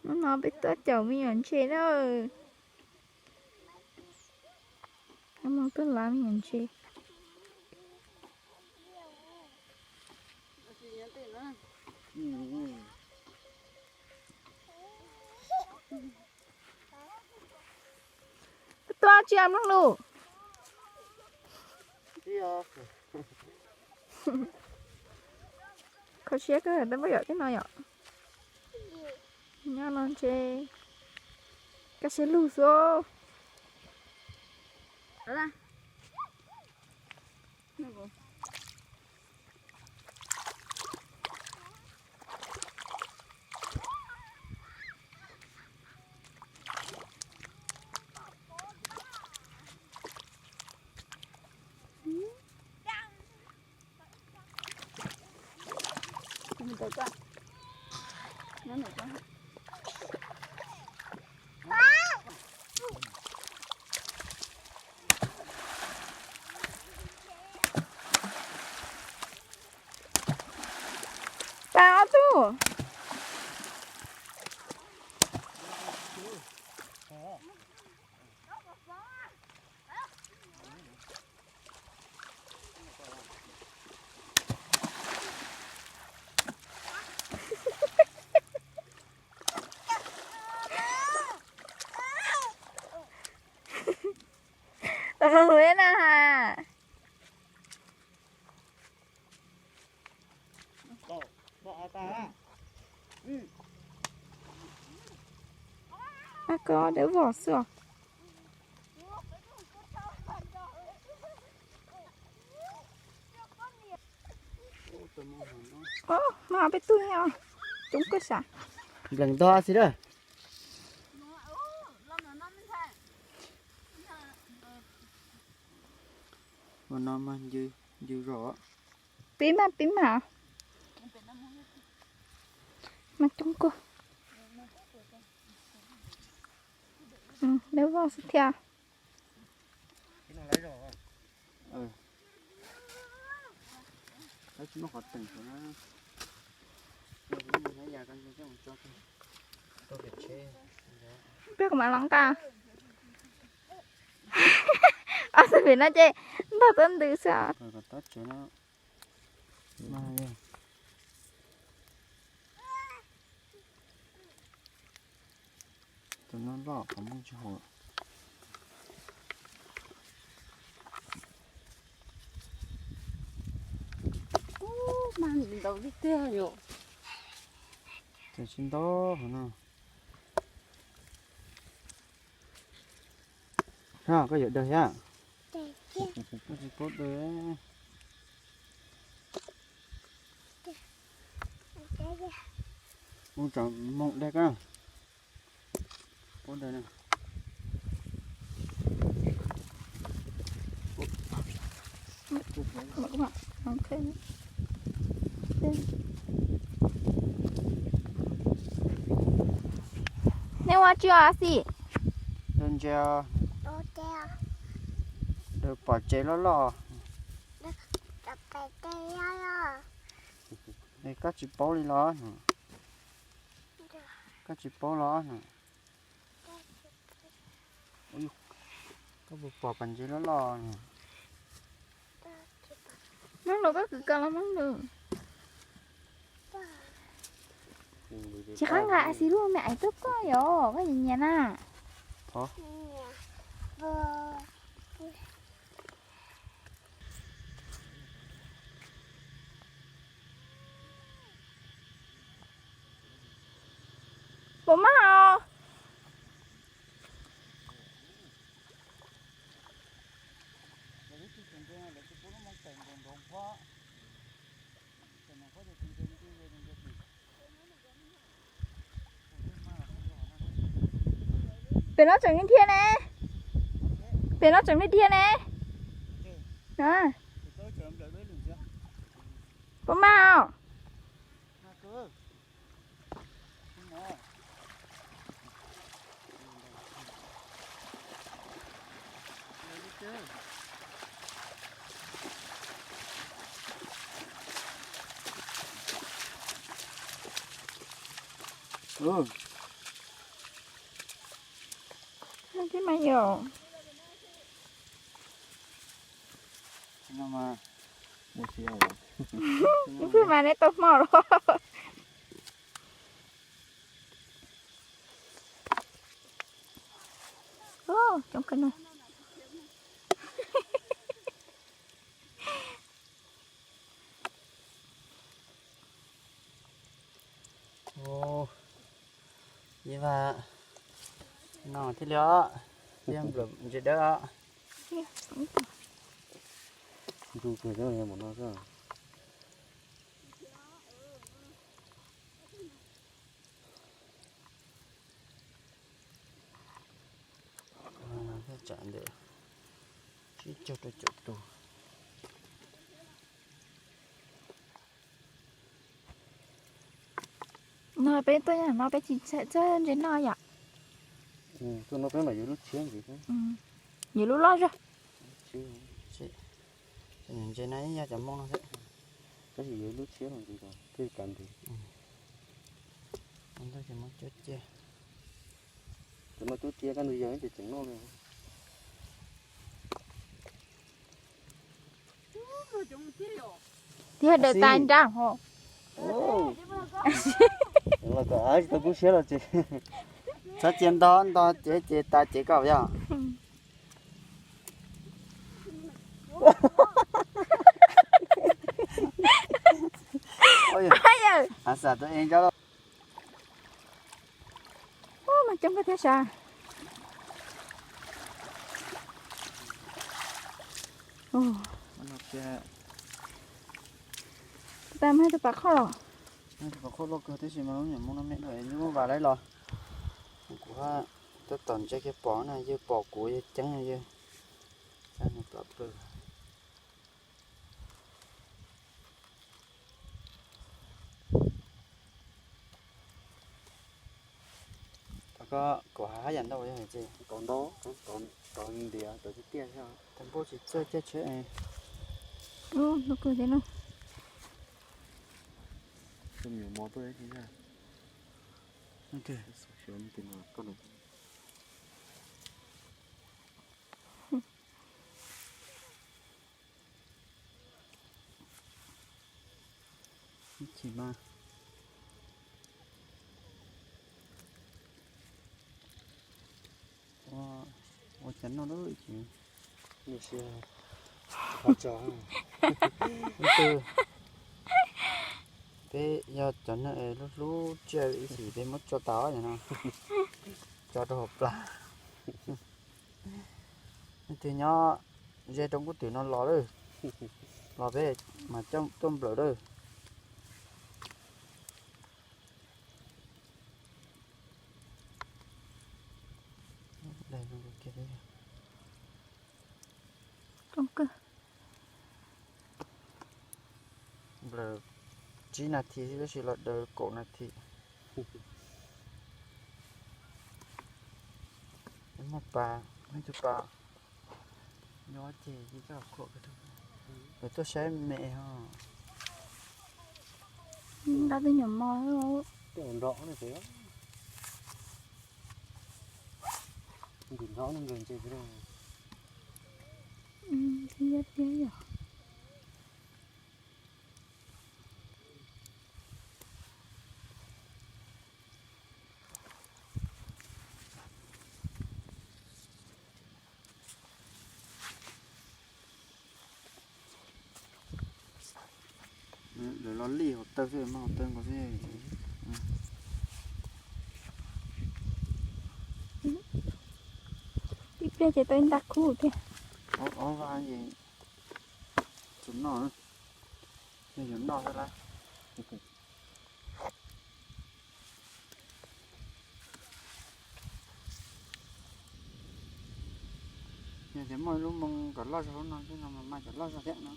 Hnub no peb tuaj caum me nyuam ntses na. Hnub no tuaj lav me nyuam ntses. Tuaj tsi mloog lus. Kho siab kawg, tab pab yom tej no yom. Nyob no ntshe kaj siab lug xwb. Pab ob tug. Tus hluas hluas na has. Ab, koj dawb vog xwb os. Ob, mas peb tug nyob coob kawg sas. Nplees ntog xwb lawm. Ua no mas ncw zog. Peb mas peb mas, mas coob kawg. Dawb vog xwb thiab. Peb kuv mam los nqa. Ob tug pem no ces ntog tuab ntws xwb. Tus no loj qhov muag tsis haum. Ub, mas ntau tiag tiag yom. Ces tsis ntau hov no. Koj yuav daws thiab? Koj tsis paub daws. Mus tsom moom daws koj. Paub daws na. Nej ua tsi os xim? Daws ntses. Daws pom tsev loj loj. Es koj tsis paub li los? Koj tsis paub los? Koj puas pom pas ntses loj loj? Mloog lus, koj kwv kawg los mloog lus. Tsis qab nqa xim lub me aiv tuaj koj yom, koj nyiam nyiam na. Puas maj os? Pem no tseem dhia ne. Pem no tseem dhia ne. Puas maj os? Tib mas yom. Ib pliag mas neb tau hmo los. Coob kawg no. Ib vas no thiaj li os, thiab nplawm ntses dawb os. Tsam ntawm tsib caug rau caum tus. No peb tuaj no peb tsis txawj ntses noj yom. Tuaj no peb mam yuav lub tshiab ntxiv. Yuav lub loj zog. Ntses no yog cov moo no xwb. Tab sis yuav lub tshiab no ntxiv, twb kav ntxiv. Ntawd ces muab cuab cia. Cov no cuab cia kaj ntug yawg ces tseem noj li. Tiag daws tas nrab ho. Los kom tsis tau kub siab los ces txhob cia nto nto cev ces tas cev koj yog. Hav xav tus e nco. Ub, mas coob kawg thiab sav. Tas mas tus pas qhoj los. Tus pas qhoj loj kawg tab sis mas lub nyuam moo no me dua, yus muab vas laib los. Kuv tab tom ntsia kiag pom na, yawg pom kuv yawg ceeb yawg. Cab nws plam plawg. Tau koj, kuv haj yam ntau yog ces. Tau ntau, tau ntiav, tau tiaj tiaj xwb. Tau npauj tsis txawj caij tsheb. Lub kawg thiab no. Ib chim mas ua cov noj lawm ces. Peb yog cov noj es hlub hlub tsiaj ib chim peb muab tso tas no, tso rau hauv plag. Leej twg nyob ze rau nkuj twm no los lawm, los peb mas coj tuaj nplawm lawm. Nplawm tsib nas this xwb tab sis los daws kaum nas this. Muaj pas, muaj ib tug pas nyob ces cia koj khuam kawg. Lawv tuaj saib me ho. Nqa tej nyuam mos. Tej nrov ne, ntim nrov ne nkawd ntses. Thiab yog. Lawv los lij hauv taw xwb, mas hauv taw nkaus xwb. Ib pliag ces tau ib nta khub thiab. Ob vaj ces tsuas noj, yog yuav noj xwb lawm. Yog tias muaj lub moo kom loj zog lub no xwb no mas mas kom loj zog thiab no.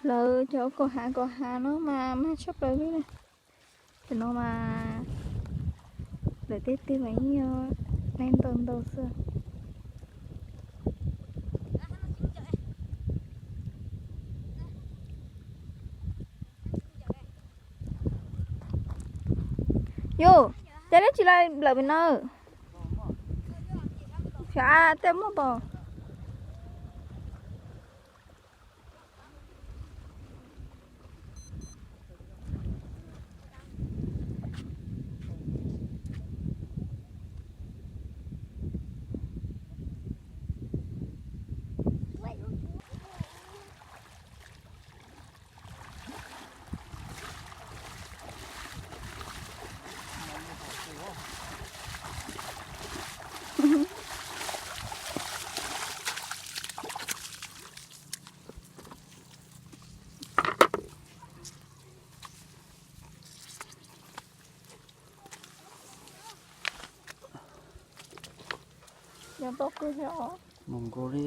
Lawv cov kaum hav kaum hav no mas mag tshaj plaws li na. Cov no mas lawv tej twg mas yeej yog nai ntau ntau xwb. Yus, cas neb tsis lawm pem no? Xyov tej muaj npaum. Nyob toj kawg thiab os. Mus nkaus li.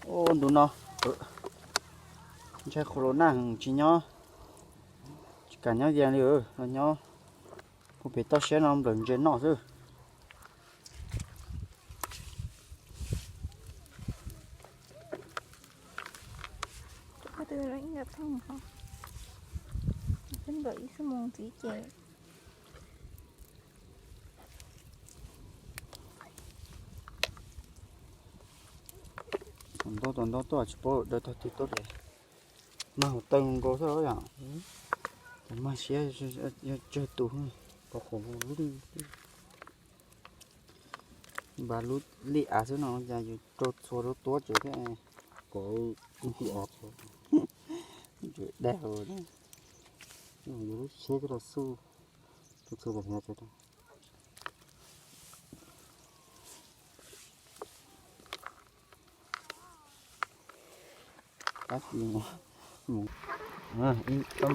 Ua ntu no ntshai qhov los nag heev tsis nyob, tsis kam nyob yees li, los nyob puag pem toj siab no nplawm ntses noj xwb. Nplawm ib xuab moos ntxiv ces ntau tus ntau tuaj tsis paub daws tog twg tuaj ces mag hauv taw nkaus xwb yom. Ces mag siab yog tsawg tus, pom qhov lwj. Npaj lub liaj av xwb no cas yus rau txhua rau tuab tsev thiab, pom lub liaj av txhua, dag, yus lub siab coj los xub, rau txhua pom hniav tsev rau. Tab sis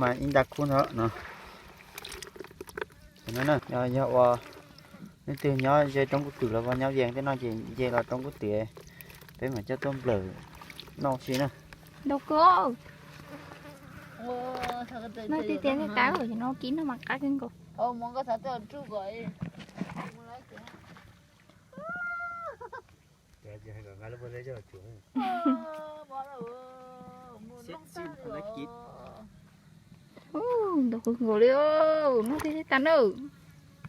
mas ib nta khub ntawd no. Yog ua leej twg nyob ze roob kub twm los nyob yees tej no ces nce los roob kub twm, peb mam coj tuaj nplawm noj si na. Ntau kawg. No tiag tiag nej tab no kib no mas qab kawg nkaus. Ntau kawg nkaus li, no tiag tiag tag nawb.